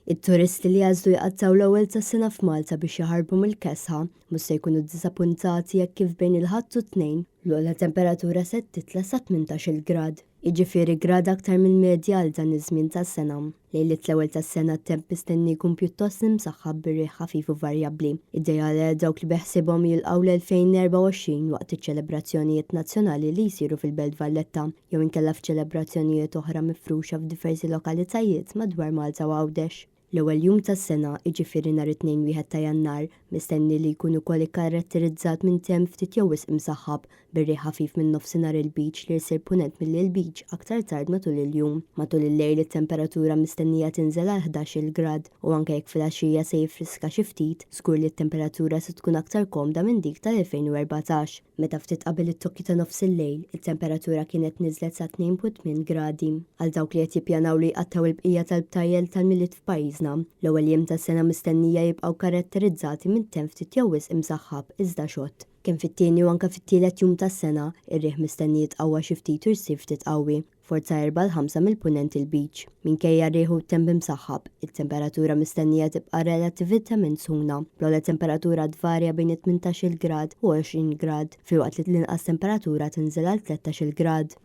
It-turisti li għażlu jqattgħu l-ewwel tas-sena f'Malta biex jaħarbu mill-kesħa mhux se jkunu ddiżappuntati hekk kif bejn il-Ħadd u t-Tnejn l-ogħla temperatura se titla' sa 18-il grad, jiġifieri grad aktar mill-medja għal dan iż-żmien tas-sena. Lejliet l-ewwel tas-sena t-temp mistenni jkun pjuttost imsaħħab bir-riħ ħafif u varjabbli, ideali għal dawk li beħsiebhom jilqgħu l-2024 waqt iċ-ċelebrazzjonijiet nazzjonali li jsiru fil-Belt Valletta jew inkella f'ċelebrazzjonijiet oħra mifruxa f'diversi lokalitajiet madwar Malta u Għawdex. L-ewwel jum tas-sena, jiġifieri nhar it-Tnejn wieħed ta' Jannar, mistenni li jkun ukoll ikkaratterizzat minn temp ftit jew wisq imsaħħab, bir-riħ ħafif minn Nofsinhar il-Lbiċ li jsir Punent mill-Lbiċ aktar tard matul il-jum. Matul il-lejl it-temperatura mistennija tinżel għal 11-il grad u anke jekk filgħaxija se jiffriska xi ftit, żgur li t-temperatura se tkun aktar komda minn dik tal-2014. Meta ftit qabel it-tokki ta' nofsillejl, it-temperatura kienet niżlet sa 2.8 gradi. Għal dawk li qed jippjanaw li jqattgħu l-bqija tal-btajjel tal-Milied f'pajjiżna, l-ewwel jiem tas-sena mistennija jibqgħu karatterizzati minn temp ftit jew wisq imsaħħab iżda xott. Kemm fit-tieni u anke fit-tielet jum tas-sena, ir-riħ mistenni jitqawwa xi ftit u jsir ftit qawwi. Forza 4 għal 5 mill-Punent il-Lbiċ. Minkejja r-riħ u t-temp imsaħħab, it-temperatura mistennija tibqa' relattivitament sħuna, bl-ogħla temperatura tvarja bejn it-18-il grad u 20 grad, filwaqt li l-inqas temperatura tinżel għal 13-il grad.